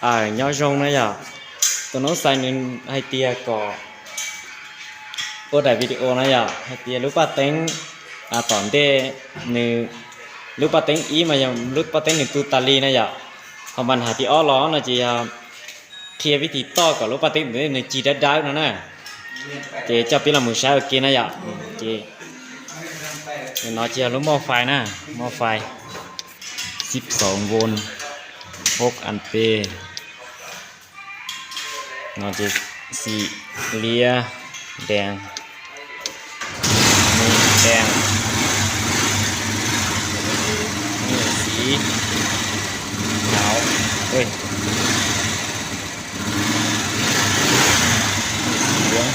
Nyob zoo na yom, tus noob xais nws hais tias kom ua daim video na yom, hais tias lub paj teeb tom ntej nws, lub paj teeb ib mas yog lub paj teeb nws tu tas li na yom, ho npa has thib ob los no ces yog qhia vib tis toj kom lub paj teeb tom ntej nws cig dawb dawb no na. Ces coj peb los mus saib ua ke na yom. Ces no ces yog lub moj fais na, moj fais xib xoov voos, hauv an pes no ces xim liab dees, me dees, me xim tauv, me xim yoov,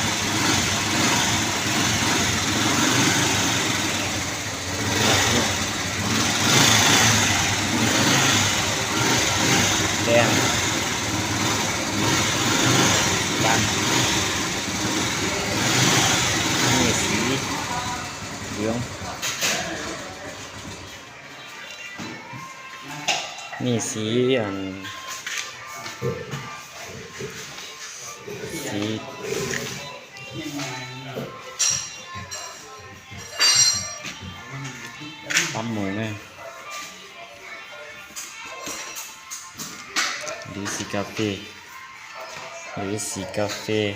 dees, me xim yoov, me xim, xim pab mus na, lwv xim kas fes, lwv xim kas fes,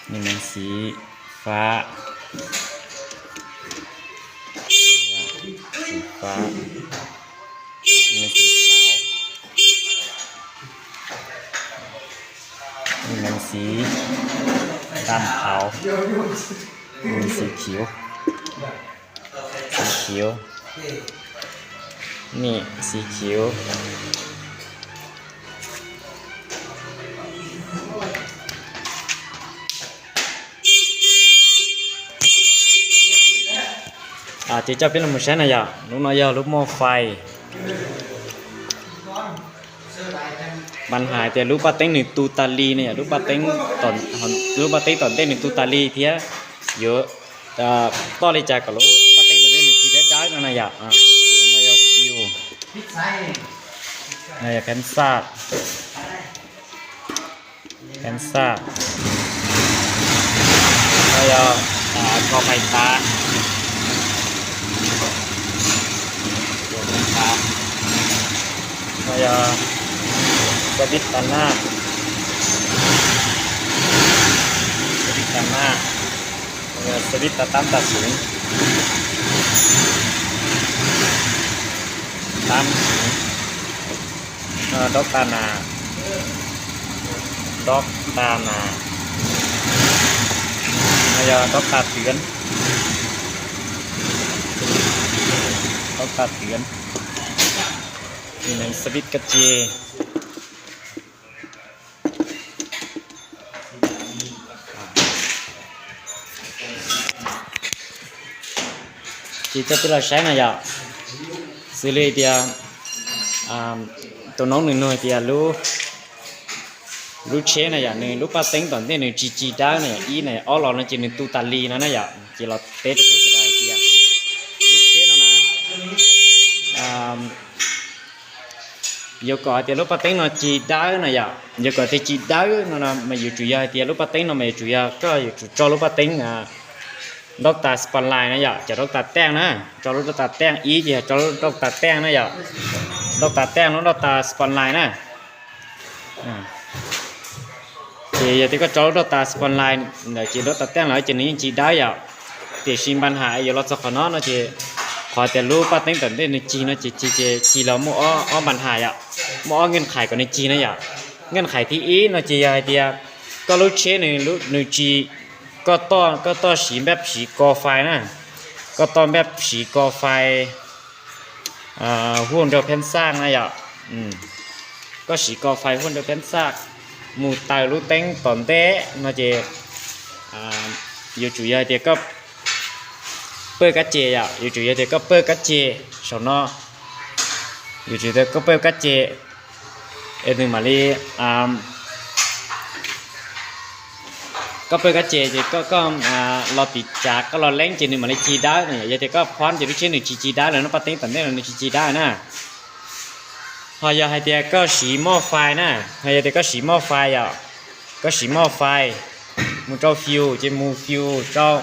me xim fab, xim fab, me xim tauv, me xim dam tauv, me xim khiv, xim khiv, me xim khiv. Ces coj peb los mus saib na yom, lub no yog lub moj fais. Npa has tias lub paj teeb nws tu tas li na yom, lub paj teeb, lub paj teeb tom ntej nws tu tas li thiab yuav toj li cas kom lub paj teeb tom ntej nws cig dawb dawb no na yom. Ces no yog fiu, no yog phab xaj, phab xaj, no yog ko fais tav, no yog xab vib tas naj, xab vib tas naj, xab vib tas tab tas xwv, tab xwv, dob tas nas, dob tas nas, no yog dob tas twv, dob tas twv, xab vib kab ce. Ces coj peb los saib na yom, xws li tias tus noob nws nug hais tias lub tsheb na yom, nws lub paj teeb tom ntej nws tsis cig dawb na yom, ib na yom, ob los no ces nws tu tas li no na yom, ces los teb rau peb sawv daws hais tias lub tsheb no na, yuav kom hais tias lub paj teeb no cig dawb na yom, yuav kom tias cig dawb no mas yuav tsum yog hais tias lub paj teeb no mas yuav tsum yog koj yuav tsum tso lub paj teeb ntaub tas spotlight na yom, cov ntaub tas teej na, tso lub ntaub tas teej ib ces yog tso lub ntaub tas teej na yom, ntaub tas teej lub ntaub tas spotlight na. Ces yog tias koj tso lub ntaub tas spotlight ntawd ces ntaub tas teej lawm ces nws yeej cig dawb yom. Tiam sis npa has yuav los txog qhov no no ces qhov tias lub paj teeb tom ntej nws cig no ces cig, ces cig los muaj ob npa has yom, muaj ob nkees qhais kom nws cig na yom. Nkees qhais thib ib no ces yog hais tias koj lub tsheb nws tsis, koj toj, koj toj siv npaj siv ko fais na, koj toj npaj siv ko fais huaj nrau phab xaj na yom. Koj siv ko fais huaj nrau phab xaj mus taws lub teeb tom ntej no ces yuav tsum yog hais tias koj pawj kab ce yom, yuav tsum yog tias koj pawj kab ce saum no, yuav tsum tias koj pawj kab ce es nws mam li Koj pawj kab ce ces koj los tiv tsav koj los leeb ces nws mam li cig dawb no. Yog tias koj phab ces lub tsheb nws tsis cig dawb lawm, lub paj teeb tom ntej no nws tsis cig dawb na. Ho yog hais tias koj siv moj fais na, ho yog tias koj siv moj fais yom, koj siv moj fais mus rau fius ces mus fius rau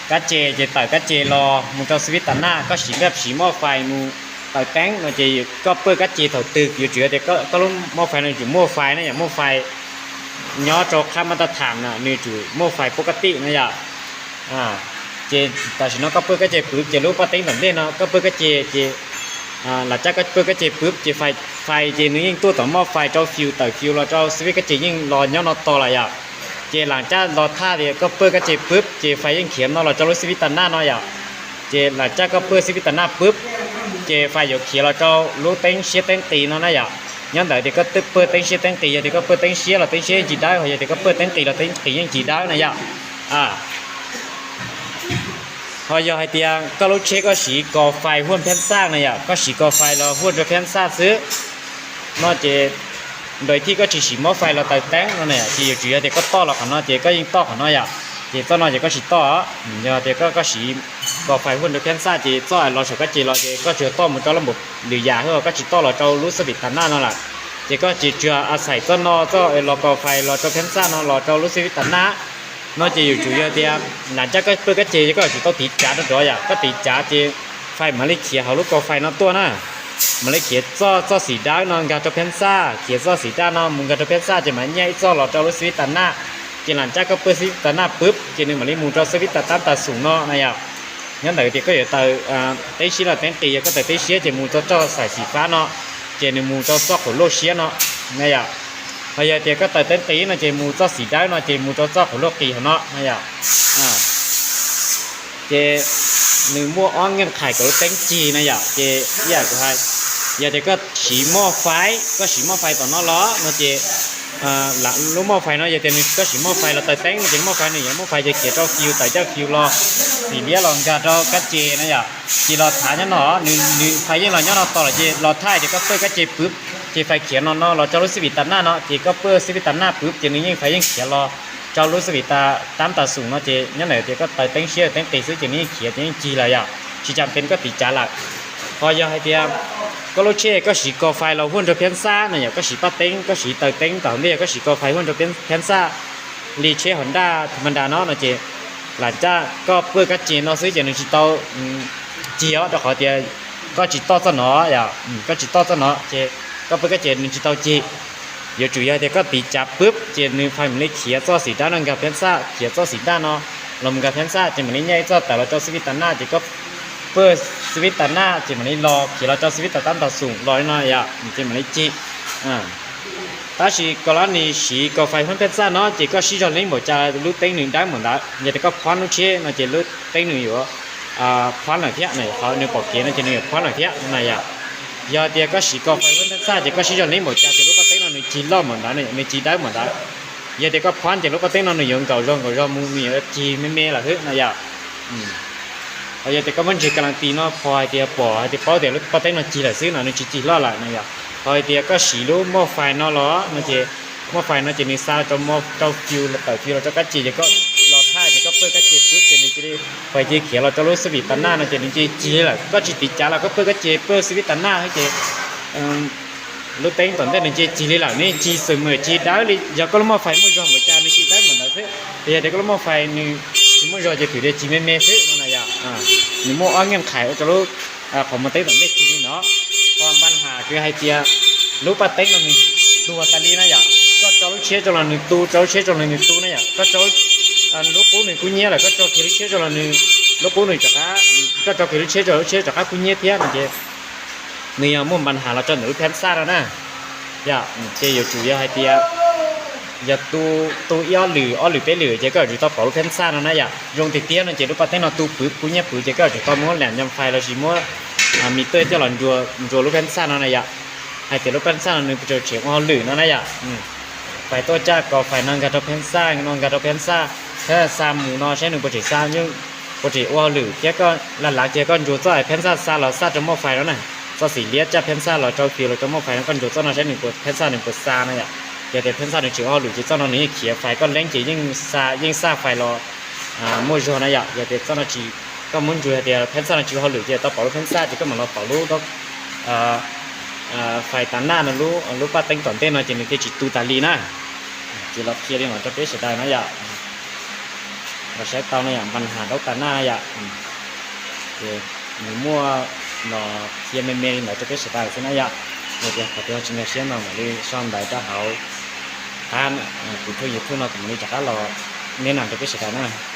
kab ce ces tawm kab ce los mus rau xib fib tas naj. Koj siv nkaj siv moj fais mus tawm teeb no ces koj pawj kab ce thaum twg yuav tsum tias koj lub moj fais no yuav tsum muaj fais na yom, muaj fais nyob rau qhab mab tab tham na, nws yuav tsum muaj fais pub kab tij na yom. Ces tam sim no koj pawj kab ce pwv ces lub paj teeb tom ntej no koj pawj kab ce ces lam caj koj pawj kab ce pwv ces fais ces nws yeej tuaj tom moj fais rau fius tawm fius los rau xib fib kab ce yeej los nyob no tos lawm yom. Ces lam caj los thaj tias koj pawj kab ce pwv ces fais yeej khiav no los rau lub xib fib tas naj no yom. Ces lam caj koj pawj xib fib tas naj pwv ces fais yuav khiav los rau lub teeb siab teeb qis no na yom. Nyob ntawd tias koj pawj teeb siab teeb qis, yog tias koj pawj teeb siab los teeb siab yeej tsis dawb, ho yog tias koj pawj teeb qis los teeb qis yeej tsis dawb na yom. Ho yog hais tias koj lub tsheb koj siv kos fais huaj phab xaj na yom, koj siv kos fais los huaj rau phab xaj xwb no ces npawg thij koj tsis siv moj fais los taws teeb no na ces yuav tsum yog tias koj toj los qhov no ces koj yeej toj qhov no yom. Ces txoj no ces koj tsis toj, yog tias koj siv kos fais huaj rau phab xaj ces txoj los saum kab ce los ces koj tsuas toj mus rau lab npaum lwm yam xwb, koj tsis toj los rau lub xab fim tas naj no lawm. Ces koj tsis tsuas a xais txoj no txoj los kos fais los rau phab xaj no los rau lub xab fim tas naj no ces yuav tsum yog tias lam caj koj pawj kab ce ces koj yuav tsum tau tiv cav rau rov yom, koj tiv cav ces fais mam li khiav hauv lub kos fais no tuaj na. Mam li khiav txoj txoj xim dawb no nkag rau phab xaj, khiav txoj xim daj no mus nkag rau phab xaj ces mam nyiaj ib txoj los rau lub xab fim tas naj. Ces lam caj koj pawj xab fim tas naj pwv ces nws mam li mus rau xab fim tas tab tas xum no na yom. Nyob ntawd tias koj yuav taws teeb siab los teeb qis, yog koj taws teeb siab ces mus rau txoj xaim xim fab no, ces nws mus rau txoj qaum loj siab no na yom. Ho yog tias koj taws teeb qis no ces mus txoj xim dawb no ces mus rau txoj qaum loj qis hauv no na yom. Ces nws muaj ob nkeej qhais kom lub teeb cig na yom. Ces ib yam kuv hais, yog tias koj siv moj fais, koj siv moj fais tom no los no ces lub moj fais no yog tias nws koj siv moj fais los taws teeb no ces lub moj fais nws yog moj fais ces khiav rau fius tawm caj fius los, xim liab los nkag rau kab ce na yom. Ces los thav nyob no, nws fais yeej los nyob no tos lawm ces los thaij tias koj pawj kab ce pwv ces fais khiav no no los rau lub xab fim tas naj no ces koj pawj xab fim tas naj pwv ces nws yeej fais yeej khiav los rau lub xab fim tas tab tas xum no ces nyob ntawd tias koj taws teeb siab teeb qis xwb ces nws yeej khiav ces yeej cig lawm yom, tsis cas pes koj tiv cav lawm. Ho yog hais tias koj lub tsheb koj siv kos fais los huaj rau phab xaj no yom, koj siv paj teeb koj siv taws teeb tom ntej koj siv kos fais huaj rau phab xaj li tsheb hos nraj tha ma nra no no ces lam caj koj pawj kab ce no xwb ces nws tsis tau cig os, rau qhov tias koj tsis toj txoj no yom, koj tsis toj txoj no ces koj pawj kab ce nws tsis tau cig. Yuav tsum yog tias koj tiv cav pwv ces nws fais mam li khiav txoj xim daj no nkag phab xaj, khiav txoj xim daj no los mus nkag phab xaj ces mam li nyiaj ib txoj tawm los rau xab fim tas naj ces koj pawj xab fim tas naj ces mam li los khiav los rau xab fim tas tab tas xum los li no yom, ces mam li cig. Tab sis koj lab nws siv kos fais huaj phab xaj no ces koj sib zog leeb npaum cas lub teeb nws dawb npaum ntawd. Yog tias koj phab lub tsheb no ces lub teeb nws yuav phab lawm thiab, qhov nws pom kev no ces nws yuav phab lawm thiab na yom. Yog tias koj siv kos fais huaj phab xaj ces koj sib zog leeb npaum cas ces lub paj teeb no nws cig loj npaum ntawd, nws cig dawb npaum ntawd. Yog tias koj phab ces lub paj teeb no nws yuav nkaum zog nkaum zog mus, nws yuav cig me me lawm xwb na yom. Ho yog tias koj muab ntseg ka las tis no pom hais tias pom hais tias paub tias lub paj teeb no cig lawm xwb no nws tsis cig loj lawm na yom. Ho hais tias koj siv lub moj fais no los no ces moj fais no ces nws xa rau fiu tawm fiu los rau kab ce ces koj los thaij ces koj pawj kab ce pwv ces nws cia li fais cia li khiav los rau lub xab fim tas naj no ces nws cia li cig li lawm. Koj tsis tiv cav los koj pawj kab ce pawj xab fim tas naj xwb ces lub teeb tom ntej nws cia li cig li lawm, nws cig xwm mem cig dawb li. Yog koj lub moj fais muaj zog npaum cas nws cig dawb npaum ntawd xwb. Yog tias koj lub moj fais nws tsis muaj zog ces twb cig me me xwb no na yom. Nws muaj ob nkeej qhais ua rau lub qhov muag teeb tom ntej cig li no. Ho npaj has kuv hais tias lub paj teeb no nws tuag tas li na yom. Koj tso lub tsheb rau los nws tu, tso lub tsheb rau los nws tu na yom. Koj tso lub qub nws kub hnyiab lawm, koj tso kiag lub tsheb rau los nws, lub qub nws rov qab, koj tso kiag lub tsheb rau lub tsheb rov qab kub hnyiab thiab no ces nws yog muaj npaj has los rau ntawm lub phab xaj no na. Yom, ces yuav tsum yog hais tias yog tu, tu ib ob lwm, ob lwm peb lwm ces koj yuav tsum tau pom lub phab xaj no na yom. Zoo tiag tiag no ces lub paj teeb no tu pwv kub hnyiab pwv ces koj yuav tsum tau muab lam nyom fais lossis muab mis tej coj los ntsuas lub phab xaj no na yom. Hais tias lub phab xaj no nws puas tseem ua hauj lwm no na yom. Fais tuaj caj kos fais no nkag rau phab xaj no, nkag rau phab xaj, phab xaj xa mus no saib nws puas tseem xa, puas tseem ua hauj lwm thiab koj lam lav kiag koj ntsuas txoj phab xaj xa los xaj rau moj fais no na. Txoj xim liab caj phab xaj los rau fiu los rau moj fais no koj ntsuas txoj no saib nws puas, phab xaj nws puas xa no yom. Yog tias phab ntxaj nws tsis ua hauj lwm ces txoj no nws yeej khiav fais, koj leeb ces yeej xa fais los muaj zog na yom. Yog tias txoj no tsis, koj muab ntsus hais tias phab ntxaj no tsis ua hauj lwm ces tau pauv lub phab ntxaj ces koj mam los pauv lub fais tas naj no, lub paj teeb tom ntej no ces nws thiaj tsis tu tas li na. Ces los qhia li no rau peb sawv daws na yom. Los saib tau na yom, npa has daub tas naj na yom. Ces nws muaj los qhia me me li ntawd rau peb sawv daws xwb na yom. Yog tias qhov twg ho tsis nkag siab no mam li sau ntawv rau hauv qab kuv tshooj YouTube no kuv mam li rov qab los neb na rau peb sawv daws na.